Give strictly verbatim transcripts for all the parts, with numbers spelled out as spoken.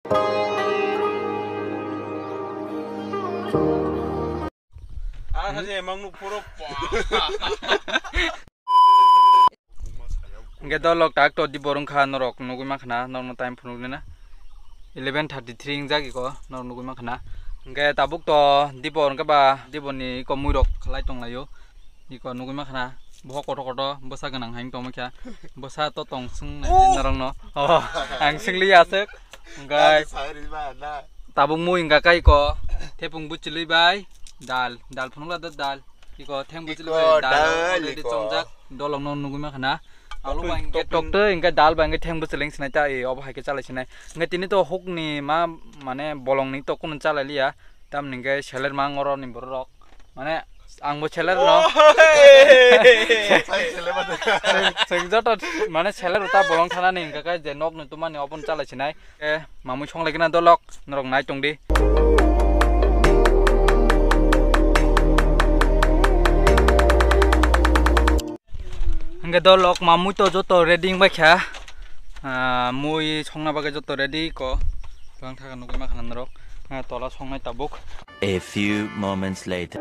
Ah, saja emang nuk puro. Hingke dolok tak to dibor wngkha norok nugui mankha na, norokno time phunuk nina eleven thirty three wngjak iko norok nugui mankha na. Hingke tabuk to dibor wngkha ba dibor ni iko muirok khlai tonglaio. Iko nugui mankha na, bohok kotor kotor bwsa gwnang hai tongma kha, bwsa to tong swng nai norokno. Oh, ang swngli aswk. Hingke tabuk mui hingka kai iko thepung buchilwi bai dal, dal phunukla do dal. Iko theng buchilwi bai dal already chongjak. Dolok no nugui mankha na. Alu bai hingke tokte hingke dal bai hingke theng buchilwi sinai ta, e, obo hai khe chalai sinai. Hingke tini to huk ni ma, mane bolong ni to kunu chalai liya. Tamni hingke seler ma ngoro ni borok rok. Mane ang bo seler no. Chwng, chwng joto mane seler uta bolong thana ni hingka kai je nok ni tumani obo no chalai sinai. E, mamui song lai gana dolok, norok nai tong di. Hingke dolok mamui to joto ready wngbai kha. Ah, mui songna bagwi joto ready ko. Tlang thaka nugui mankha na norok. Ah, tola songnai tabuk. A few moments later.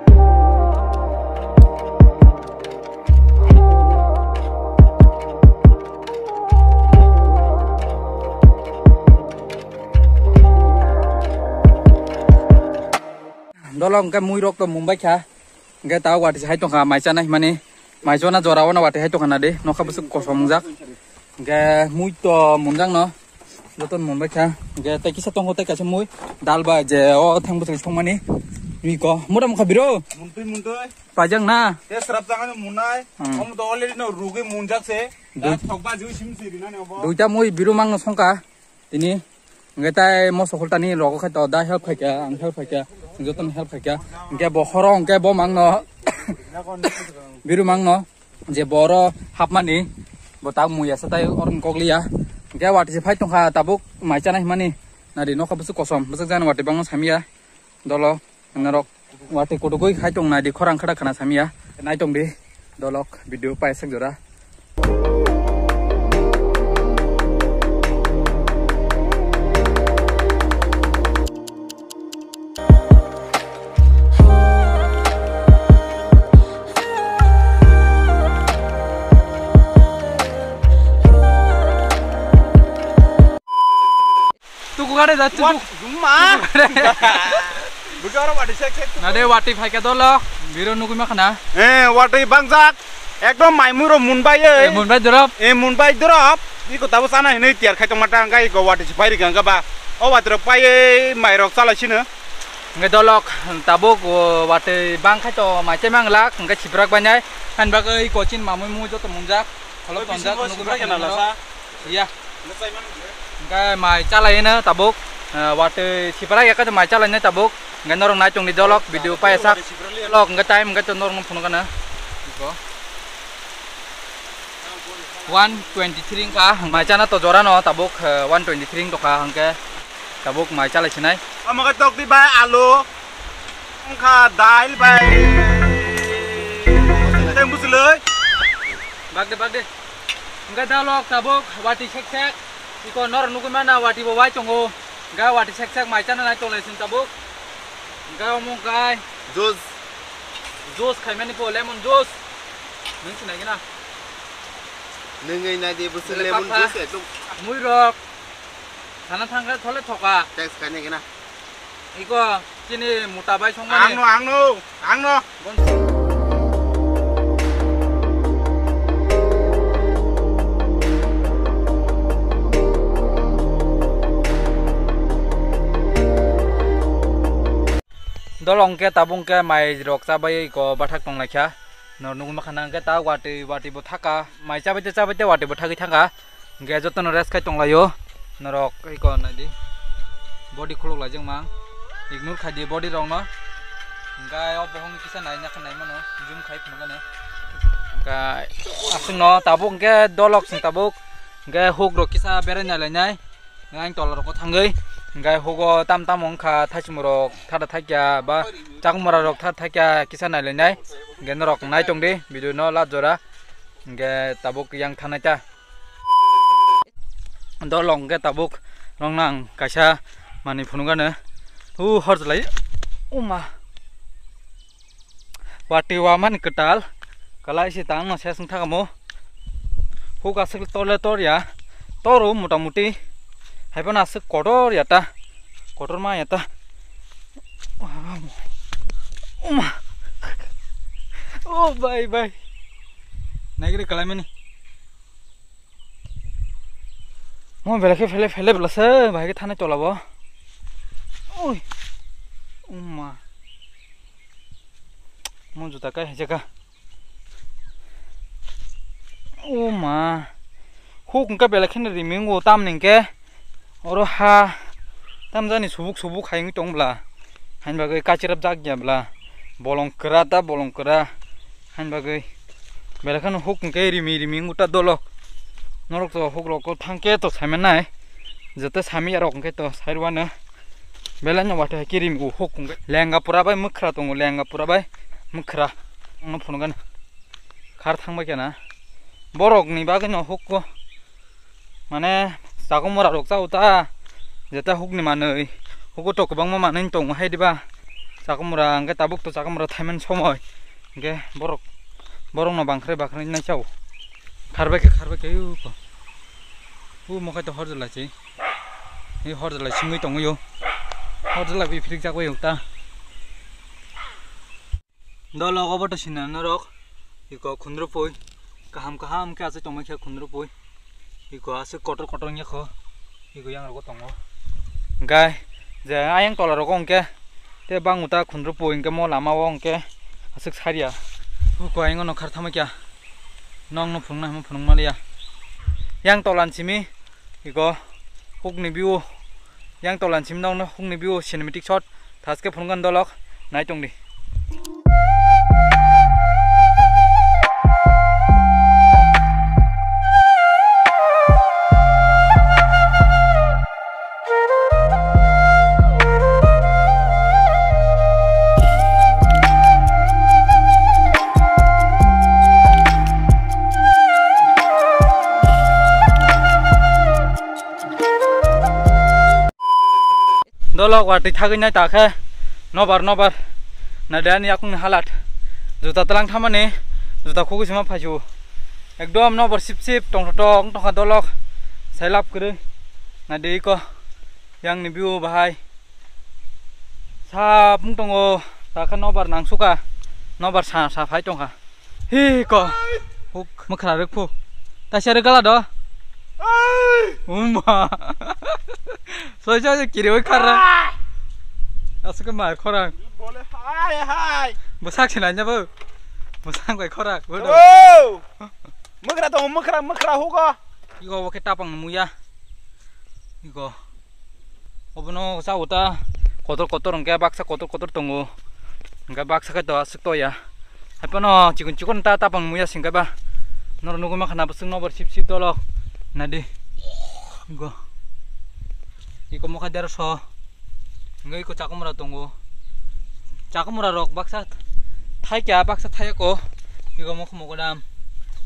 Dolok hingke mui rok to mumbai kha. Hingke ta watwi se hai tongkha mai chana himani. Mai chana jora o na watwi hai tongkha nadi. Nokha bwswk kosom wngjak. Hingke mui to munjak no. Joto mumbai kha. Hingke tei kisa tongkha tei kaisa mui. Dal bai je o thang bwswk songmani. Mui ko. Mura mukha biro. Muntui muntui. Pajak na. Te srap jagani munai. Hmm. Omo to already no rugwi munjak se. Dui- Da thokba jui sim si rinani obo. Duita mui biru mang no songkha. Tini, hingke tai moso khultani rogo khai to da help khai kha, ang help khai kha, jotono help khai kha. Hingke bo horo hingke bo mangno, biru mangno, je boro hapmani, bo tak muya sa tai oron kokliya. Hingke watwi se phai tongkha tabuk mai chana himani. Nadi nokha bwswk kosom, bwswk jani watwi bangno samya. Dolo, norok watwi kutukgwi hai tong nai di, khorang khada khana samya. Nai tong di, dolok, video paisek jora. Tuku gade da, tuku. Wat, jumma. Tuku gade. Buka oro wati sek sek. Nade wati phaika dolo, biro nugui makhana. Eh, wati bangjak. Ekdom maimui ro munbai e. Eh, munbai dorop. Eh, munbai dorop. Iko tabo sana hinui tiar khai tongma ta, hingka iko wati se phairi hingka ba. O wati rok pai e, mai rok chalai sino. Hingke dolok, tabuk, o, wati bang khai to mai chai manglak, hingke siprak bainai. Han bagwi iko chin mamui mui joto munjak. Kholo tonjak, nugui makhana lasa. Iya. Hingke mai chalaino tabuk, eh, watwi sipra ya khe mai chalaino tabuk. Hingke norok nai tongdi dolok, video paisa. Dolok hingke time hingke to norokno phunukgana. Iko. One twenty three wngkha, mai chana to jorano tabuk, eh, one twenty three wngkha hingke tabuk mai chalai sinai. Omo khe tokdi bai alu, wngkha dail bai. Tei bwswlwi. Bagde, bagde. Hingke dalok tabuk wati sek sek. Iko norok nugui mana wati bo wai tongo. Hingke wati sek sek mai chana nai tonglai sing tabuk. Hingke omo hingkai. Juice. Juice khaimani po lemon juice. Nung sinai gina. Nungui nai di bwswk lemon juice ekdom. Mui rok. Sana thangkhe thole thoka. Text khainai gina. Iko chini muta bai songmani. Angno, angno, angno. Dolong ke tabung ke mai rok chabai iko bathak tong laikha. Nor nugui makhana hingke ta watwi watwi bo thaka. Mai chabai te chabai te watwi bo thagwi thangkha. Hingke jotono rest khai tonglaio. Norok iko naidi. Body khuluk laijak mang. Ignore khai di body rokno. Hingke o bohong kisa naina khe naimano. Zoom khai phunukgani. Hingke aswkno tabuk hingke dolok sing tabuk. Hingke huk rok kisa berai nai lainai. Ang tola rok thangwi. Hingke hugo tam tam wngkha thaichung rok thada thaikya ba chakmura rok thada thaikya kisa nai lainai. Hingke norok nai tongdi video no last jora. Hingke tabuk yang thanai ta. Dolong hingke tabuk Nokno ang kaisa manwi phunukgano. U horjlai. Uma. Watwi wamani kwtal. Kalai si tangno seswng thangmo. Huk aswk torle torya. Toro motamuti. Haiphano aswk kotor ya ta. Kotor ma ya ta. Uma. Oh, bye, bye. Naigri kalaimani. Mo belai khe phele phele belasa bahai khe thanai tola bo. Oi. Umma. Mo juta kai haijaka. Umma. Huk wngkha belai kheno rimingo tamni hwnkhe. Oro ha tamjani subuk subuk hai wngwi tong bwla. Haini bagwi kachirap jak ya bwla. Bolong kwra ta bolong kwra. Haini bagwi belai kheno huk hwnkhe rimi rimi wngwi ta dolok. Norok to huk rok thangkhe to saimanai. Joto sami ya rok hwnkhe to sairuano. Belai no watwi hai khe rimi huk hwnkhe. Lenga pura bai mwkhra tongo, lenga pura bai mwkhra. Ang no phunukgani. Khar thangbai khena. Borok ni bagwi no huk ko. Mane, chakumura rok chao ta, jeta hukni manwi, hukuto kwbangma manwi tongo hai diba? Chakumura, hwnkhe tabuk to chakumura thaiman somoi, hwnkhe borok, borokno bangkhrai bangkhrai nai chao. Kharbai khe, kharbai khe, u ko. U mokhai to horjlai se. Ni horjlai singwi tongwi o. Horjlai bi phirik jak bai o ta. Dolok obo to sina norok. Iko khundrupui. Kaham kaham khe aswk tongmani khe khundrupui. Iko aswk kotor kotor wngya kho. Iko yang rogo tongo. Gai, je ayang tola rogo hwnkhe. Te bang uta khundrupui hwnkhe mo lama o hwnkhe. Aswk saria. Iko ayang no khar thama kya. Nong no phunukna hamo phunuk maliya. Yang tolan simi. Iko hukni view, yang tolan sim nokno hukni view cinematic shot thaske phunukgani dolok nai tongdi. Dolok watwi thagwi nai ta khe nobar nobar. Naidi ani yakungni halat. Juta tlang thamani juta khugwi sima phaisu. Ekdom nobar sip sip tongthotok wng tongkha dolok. Sailap kwrwi. Naidi iko yangni view bahai. Sap wng tongo. Ta khe nobar nangsuka. Nobar sa sa phai tongkha. Hi ko. Huk mwkhra rwk phu. Taisa rwk gala do. Umma. Soi soi kiri oi khara. Asuk mar khorang. Bole hai hai. Bwsak sinai nya bo. Bwsak bai khorang. Bodo. Oh! Mwkhra tongo, mwkhra, mwkhra hugo. Iko bo khe tapang muya. Iko. Obono sa uta kotor kotor hwnkhe baksa kotor kotor tongo. Hwnkhe baksa khe to aswk toya. Haiphano chikon chikon ta tapang muya singkhe ba. Norok nugwi mankha na bwswk nobar sip sip dolok. Nadi. Go. Iko mokha dera so. Hwnkhe iko chakumra tongo. Chakumra rok baksa thaikya baksa thaiyako. Iko mokha mogodam.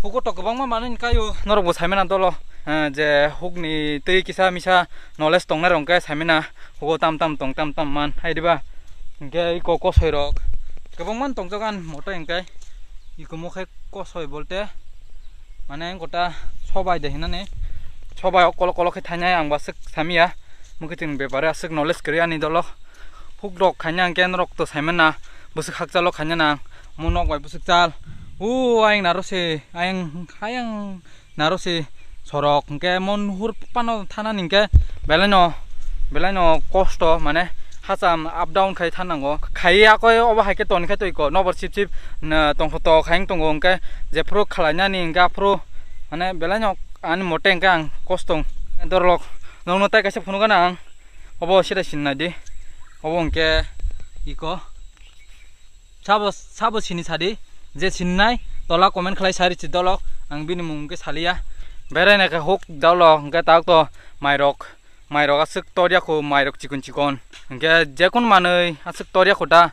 Hugo to kwbangma manwi kayo. Norok bo saimana dolo. Eh, je hukni twi kisa misa knowledge tongnai rok hwnkhe saimina hugo tam tam tong tam tam man hai diba? Hwnkhe iko kosoi rok kwbangma tongjago ani moto hwnkhe iko mokhe kosoi bolte mane gota sobai de hinani sobai o kolok kolok khe thainai ang bo aswk samiya mukhiting bepare aswk knowledge kwrwi ani dolo huk rok khaina hwnkhe norok to saimana bwswk hakchalo khaina nang mo nok bai bwswk chal o ayang naro se ayang ayang. Naro se sorok hwnkhe mo nuhur phano thanani hwnkhe belaino belaino kosto mane hacham up down khai thanango khai yakoi obo hai khe toni khe twi ko nobor sip sip tongkho to khai wng tongo hwnkhe jephuru khwlainani hwnkhe aphuru mane belaino ani mote hwnkhe ang kosto dorlok nokno tai kaisa phunukgana ang obo sida sinnaidi obo hwnkhe iko. Sabo, sabo sini sadi, je sinnai, tola comment khlai sari si dolok, ang bini mung khe saliya. Berai nai khe huk dolok, hwnkhe tak to mairok, mairok aswk torya kho, mairok chikon chikon. Hwnkhe jekun manwi aswk torya kho da,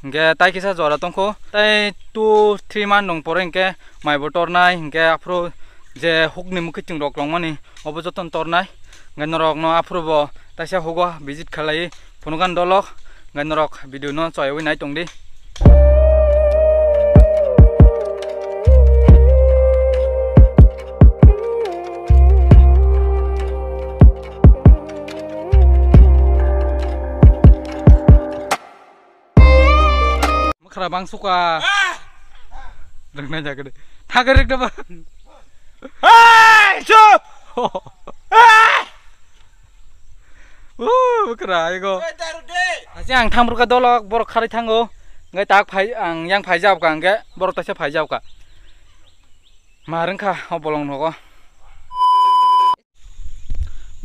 hwnkhe tai kisa jora tongkho, tai two three man nung pore hwnkhe maibo tornai, hwnkhe aphuru je hukni mukhi chwng rok longmani, obo jotono tornai. Hwnkhe norok no aphuru bo taisa hugo visit khalai phunukani dolok, hwnkhe norok video no choyawi nai tongdi. Mwkhra bang suka. Rwknai jaga de. Thagwi rwk da ba. Hey, chup! Hey! Uh, mwkhra, ego. Hey, daru de! Asi ang thang burka dolok, borok kharwi thango. Ngai tak phai, ang yang phai jao ka, ngai borok taisa phai jao ka. Ma rwngkha, o bolong nogo.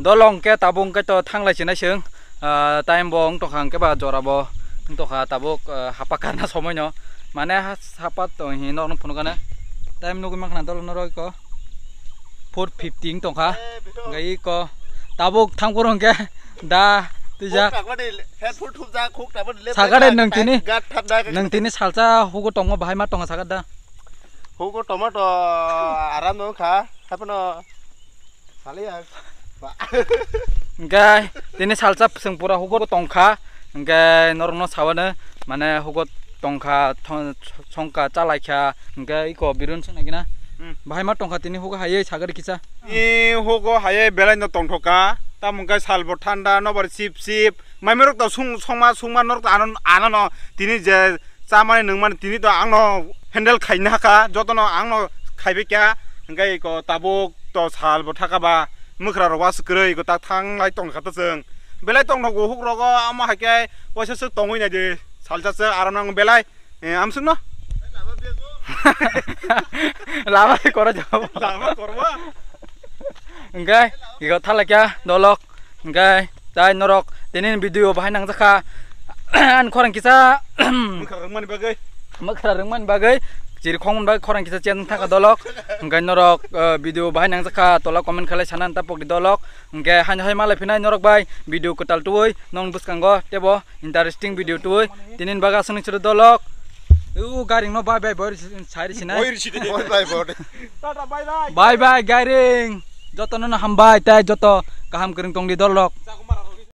Dolong ke tabuk hwnkhe to thanglai sinai chwng, ah, time bo wng tongkha hwnkhe ba jora bo wng tongkha tabuk, ah, hapa karna somoi no. Mane ha-, hapa to hi norok phunukana. Time nugwi mankha na dolong norok iko four fifty wng tongkha. Hwnkhe iko tabuk thangphuru hwnkhe da twijak. Khuk takmani headphone thupjak, khuk takmani left saka de right, nwng tini, gat thapnai. Nwng tini salsa hugo tongma bahai ma tongo saka da. Hugo tomato aram no kha, hapono. Salai ya. Ba. Hwnkhe tini salsa chwng pura hugo tongkha, hwnkhe norokno sawano, mane hugo tongkha, thon-, songkha, chalaikha, hwnkhe iko birun songnaikhe na. Hmm. Bahai ma tongkha tini hugo hayai sagari kisa. Ni hugo hayai belai no tongthoka, tamo hwnkhe sal bo thanda, nobar sip sip, maimirok to sung-, songma, sungma norok to ano, ano no tini je chamani nungmani tini to angno handle khaina kha, jotono angno khaibai kha, hwnkhe iko tabuk to sal bo thaka ba mwkhra rok was kwrwi iko tak thang lai tong kha to chwng belai tong nogo huk rogo amo hai khe waisa swk tongwi nai di salsa swk aram nang belai, eh, amsuk no lama koro jabo lama korba hwnkhe iko thalai kha dolok. Hwnkhe tai norok tini video bahai nangjakha. Ani khorang kisa mwkhra rwngmani bagwi. Mwkhra rwngmani bagwi, chiri khongmani bagwi khorang kisa chen thangkha dolok. Hwnkhe norok, eh, video bahai nangjakha, tola comment khalai sana ta pokdi dolok. Hwnkhe haino hai malai phinai norok bai video kwtal tuwi nong bwskango tebo interesting video tuwi. Tini ni bagwi aswk nung chwrwi dolok. U garing no bye bye boi sai risi nai. Boi risi de. Bye bye boi. Tata bye bye. Bye bye garing. Joto no hambai tai joto kaham kwrwng tongdi dolok.